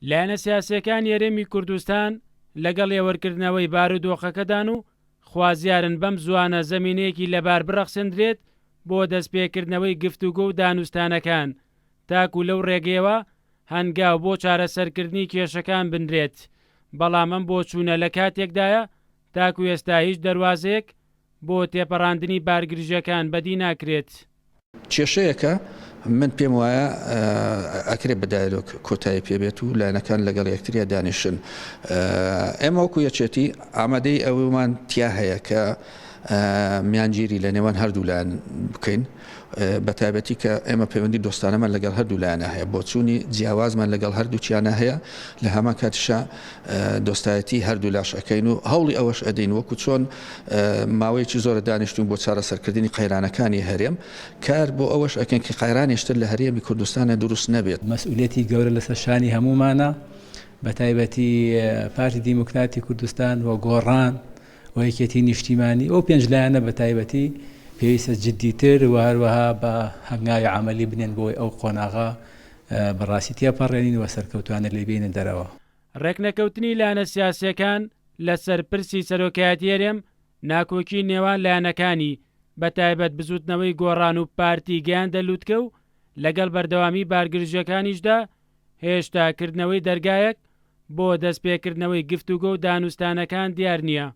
لایەنە سیاسییەکانی هەرێمی کوردستان لەگەڵ هێورکردنەوەی بارودۆخەکەدان و خوازیارن بەم زووانە زەمینەیەکی لەبار بڕەخسێندرێت بۆ دەستپێکردنەوەی گفتوگۆ و دانوستانەکان تاکو لەو ڕێگەیەوە هەنگاو بۆ چارەسەرکردنی کێشەکان بنرێت، بەڵام ئەم بۆچوونە لە کاتێکدایە تاکو ئێستا هیچ دەروازەیەک بۆ تێپەڕاندنی بارگرژیەکان بەدی ناکرێت. کێشەیەکە من پێم وایە ئەکرێ بە دایلۆگ کۆتایی پێ بێت و لایەنەکان لەگەڵ یەکتریا دانیشن. ئێمە وەکو یەکێتی ئامادەی ئەومان تیا هەیە کە میانگیری لە نێوان هەردوو لایەن بکەین بە تایبەتی کە ئێمە پەیوەندی دۆستانەمان لەگەڵ هەردوو لایەنە هەیە بۆچوونی جیاوازمان لەگەڵ هەردووکیانە هەیە لە هەمان کاتیشا دۆستایەتی هەردوو لاش ئەکەین و هەوڵی ئەوەش ئەدەین وەکو چۆن ماوەیەکی زۆرە دانیشتوین بۆ چارەسەرکردنی قەیرانەکانی هەرێم کار بۆ ئەوەش ئەکەین کە قەیرانێشتر لە هەرێمی کوردستانە دروست نەبێت. مەسئولیەتی گەورە لەسەر شانی هەموومانە بەتایبەتی پارتی دیموکراتی کوردستان و گۆڕان و یەکێتی نیشتیمانی ئەو پێنج لایەنە بە تایبەتی پێویستە جدیتر و هەروەها بە هەنگاوی عەمەلی بنێن بۆی ئەو قۆناغە بەڕاستی تێپەڕێنین و سەرکەوتوانە لێی بێینە دەرەوە. ڕێکنەکەوتنی لایەنە سیاسییەکان لەسەر پرسی سەرۆکایەتی هەرێم، ناکۆکی نێوان لایەنەکانی، بەتایبەت بزوتنەوەی گۆڕان و پارتی گەیاندە لوتکە و لەگەڵ بەردەوامی بارگرژییەکانیشدا هێشتا کردنەوەی دەرگایەک بۆ دەستپێکردنەوەی گفتوگۆ و دانوستانەکان دیار نییە.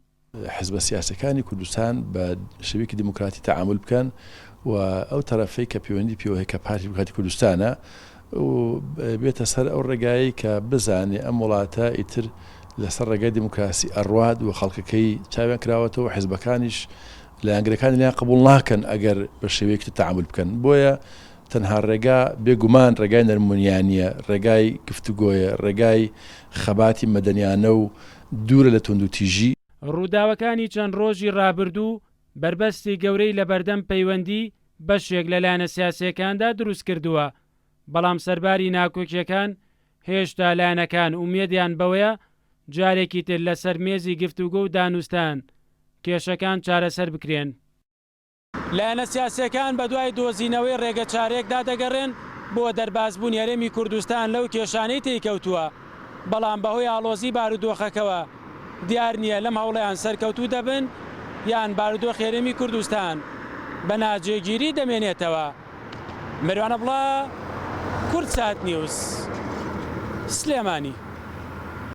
حزبە سیاسیەکانی کوردستان بە شێوەیەکی دیموکراتی تەعامول بکەن و ئەو تەرەفەی کە پەیوەندی پێوە هەیە کە پارتی دیموکراتی کوردستانە و بێتە سەر ئەو ڕێگایەی کە بزانێ ئەم وڵاتە ئیتر لەسەر ڕێگای دیموکراسی ئەڕوات و خەڵکەکەی چاویان کراوەتەوە حزبەکانیش لایەنگرەکانی لێیان قبوڵ ناکەن ئەگەر بە شێوەیەکی تر تەعامول بکەن بۆیە تەنها ڕێگا بێ گومان ڕێگای نەرمونیانیە ڕێگای گفتوگۆیە ڕێگای خەباتی مەدەنیانە و دوورە لە توندوتیژی. ڕووداوەکانی چەند ڕۆژی ڕابردوو بەربەستی گەورەی لەبەردەم پەیوەندی بەشێک لە لایەنە سیاسییەکاندا دروستکردووە، بەڵام سەرباری ناکۆکییەکان هێشتا لایەنەکان ئومێدیان بەوەیە جارێکی تر لەسەر مێزی گفتوگۆ و دانوستان کێشەکان چارەسەر بکرێن. لایەنە سیاسییەکان بەدوای دۆزینەوەی رێگەچارەیەکدا دەگەڕێن بۆ دەربازبوونی هەرێمی کوردستان لەو کێشانەی تێیکەوتووە، بەڵام بەهۆی ئاڵۆزی بارودۆخەکەوە دیار نییە لەم هەوڵەیان سەرکەوتوو دەبن یان بارودۆخی هەرێمی کوردستان بە ناجێگیری دەمێنێتەوە. مەروان عەبدوڵا، کوردسات نیوز، سلێمانی.